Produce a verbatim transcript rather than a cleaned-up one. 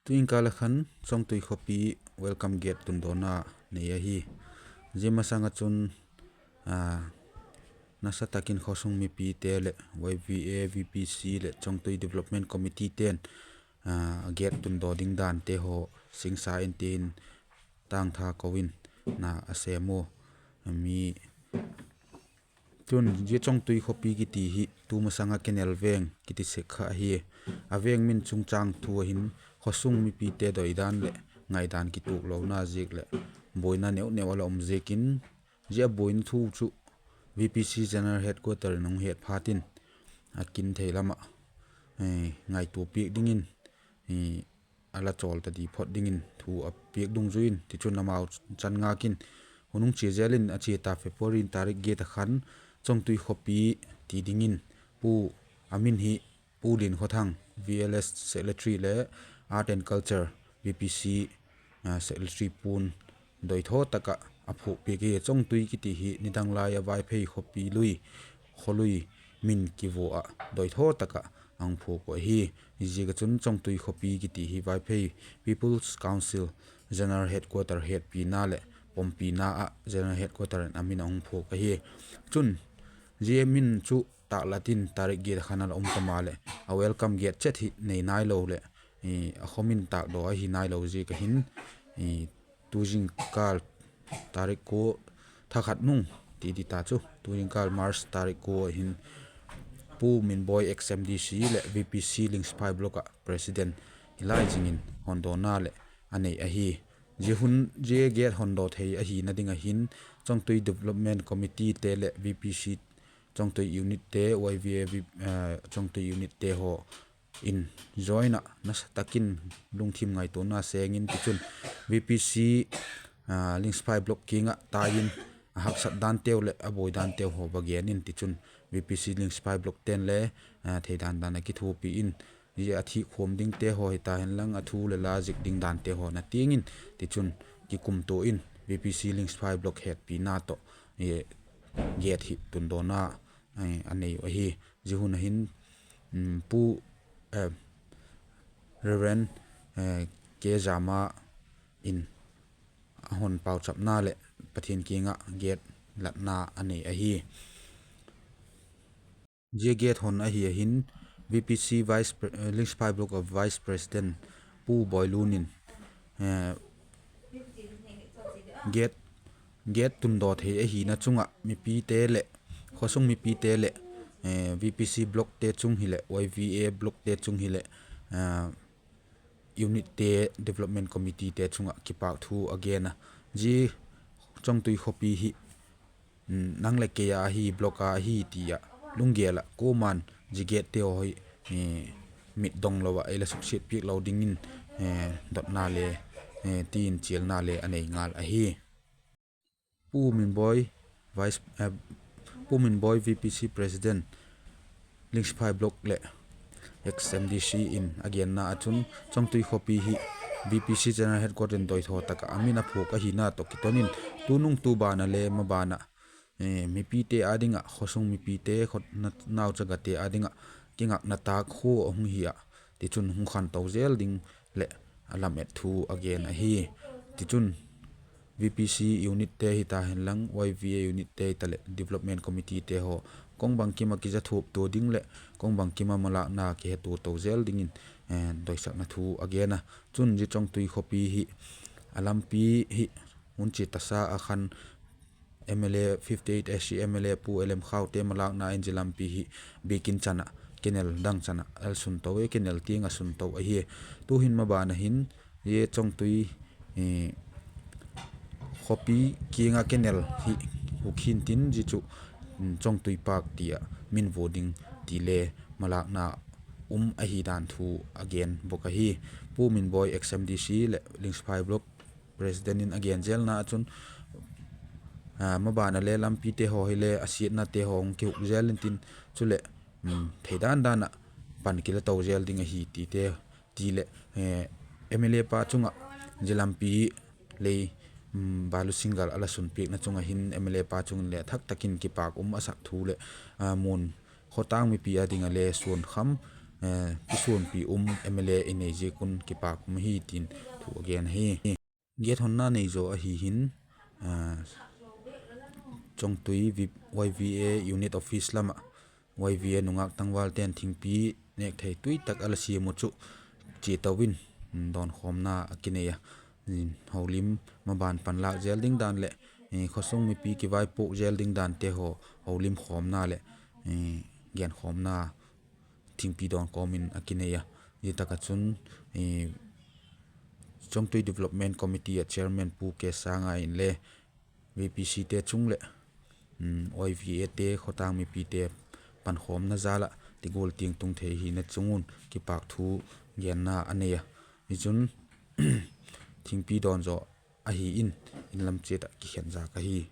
Tu'hin kâl ah khan Chawngtui khawpi welcome gate tundawna nei ahi. Zia masang ah chun, nasa tak in khawsung mipite leh Y V A, V P C leh Chawngtui Development Committeete'n gate tundaw ding dante haw singsa in tin tângtha ko in na a sêm ua. Mi chun zia Chawngtui khawpi kiti hi tu masang ah Kenel Veng kiti sek kha ahi. A veng min chungchâng thu ah hin khawsung mipite doidan leh ngaidan kituaklona ziak leh buaina neu neu a la um ziakin, zia buaina thu chu V P C General Headquarter in hung het phat in a kin thei lam ah ngaitua piak dingin a la chawl ta di phot dingin thu a piak dungzui in, tichun amau chan ngâk in hun hung chia zel in a chia ta February tarik giat ah khan Chawngtui khawpi ti dingin Pu, a min hi Pu Liankhawthang, V L S Secretary le Art and Culture, V P C Secretary pu'n doithaw tak ah a phuak piak hi. Chawngtui kiti hi nidang lai ah Vaiphei khawpi lui, khawlui min kivua ah doithaw tak ah a hung phuak uh ahi. Ziaziak ah chun Chawngtui khawpi kiti hi Vaiphei People's Council General Headquarter hetpina leh pompina ah General Headquarter in a min a hung phuak ahi. Chun zia min chu tâklat in tarik giat ah khan a la um ta maleh, a welcome gate chet hi nei nailo leh a khaw min tâkdaw ahi nailo ziak ah hin, tu zingkâl tarik kua, thakhat nung ti di ta chu, tu zingkâl March tarik kua ah hin Pu Minboi ex M D C leh V P C Lingsiphai Block ah President hi lai zing in hondawna leh a nei ahi. Zia hun, zia gate hondaw thei ahina ding ah hin Chawngtui Development Committeete leh V P C Chawngtui unitte, Y V A Chawngtui unitte haw in join ah nasa tak in lungthim ngaituana seng in, tichun V P C Lingsiphai Block kiang ah tai in a haksat danteu leh a buai danteu haw va gen in, tichun V P C Lingsiphai Blockte'n le theidan dan a kithuapi in, zia a thikhuam dingte haw hita henlang a thu leh la zik ding dante haw na tiang in, tichun kikumtua in V P C Lingsiphai Block hetpina tawh gate hi tundawna a nei uh ahi. Zia hun ah hin Pu Reverend K. Zama in a hon pauchapna leh Pathian kiang ah gate latna a nei ahi. Zia gate hon ahi a hin, V P C Vice Pre-, eh, Lingsiphai Block of Vice President Pu Boilun in, eh, gate, gate tundaw thei ahina chung ah mipite leh, khawsung mipite leh, eh, V P C blockte chung hileh, Y V A blockte chung hileh, eh, unitte, development committeete chung ah kipâk thu a gen a. Zia Chawngtui khawpi hi, mm, nang leh kei a ahi, block a ahi ti ah lunggel ah kuama'n zia gatete haw hi, eh, mit dong lo ah ei la suksiat piak lo dingin, eh, dotna le, eh, ti in chialna le a nei ngal ahi. Pu Minboi, Vice, eh, Pu Minboi V P C President, Lingsiphai Block leh ex M D C in a genna ah chun, Chawngtui khawpi hi V P C General Headquarter in doithaw tak ah a min a phuak ahina tawh kiton in, tunung tu ban ah le maban ah, eh, mipite â ding ah, khawsung mipite, khaw na, nauchagate â ding ah kingakna tâk khua a hung hi ah, tichun hung khanto zel ding leh a lamet thu a gen ahi. Tichun, V P C unitte hita henlang, Y V A unitte hita leh, development committeete haw kong bangkim ah kiza thuap tua ding leh kong bangkim ah malâkna kihetua to zel dingin, eh, doisakna thu a gen a. Chun, zia Chawngtui khawpi hi a lampi hi hun chia tasa ah khan M L A, fifty-eight S C M L A Pu L M Khaute malâkna in zia lampi hi biakin chan ah, canal dang chan ah a la sun to e, canal tiang ah sun to ahi. Tu'hin maban ah hin, zia Chawngtui, eh, khawpi kiang ah canal hi huk hintin, zia chu, mm, Chawngtui Park ti ah min vua ding ti le malâkna um ahi dan thu a gen bawk ahi. Pu Minboi ex M D C leh Lingsiphai Block President in a gen zelna ah chun, ah, maban ah le lampite haw hile a siatnate haw hung kihuk zel intin, chuleh, mm, theidan dan ah pan kila to zel ding ahi tite, ti leh, eh, M L A pa chung ah zia lampi lei, mm, balu single a la sunpiakna chung ah hin M L A pa chung in le thak tak in kipâk um a sak thu leh, ah, mun khawtâng mipi â ding ah le suan kham, kisuanpi um M L A i nei ziak un kipâk um ahi tin thu a gen ahi. Gate honna nei zaw ahi hin, Chawngtui Y V A unit office lam ah Y V A nungâk tangvalte'n thingpi nêk thei tui tak a la siam uh chu chia to in dawnkhawmna a kinei a. Holim maban panlâk zel ding dan leh khawsung mipi kivaipuak zel ding dante haw holim khawmna leh genkhawmna thingpi dawn kawm in a kinei a. Zia tak ah chun Chawngtui Development Committee ah Chairman Pu K. Sanga inle V P Cte chung leh Y V Ate khawtâng mipite pankhawmna jal ah ti gual tiang tung thei hina chung un kipâk thu genna a nei a. Hichun thingpi dawn zaw ahi in, in lam chiat ah kikhen zak ahi.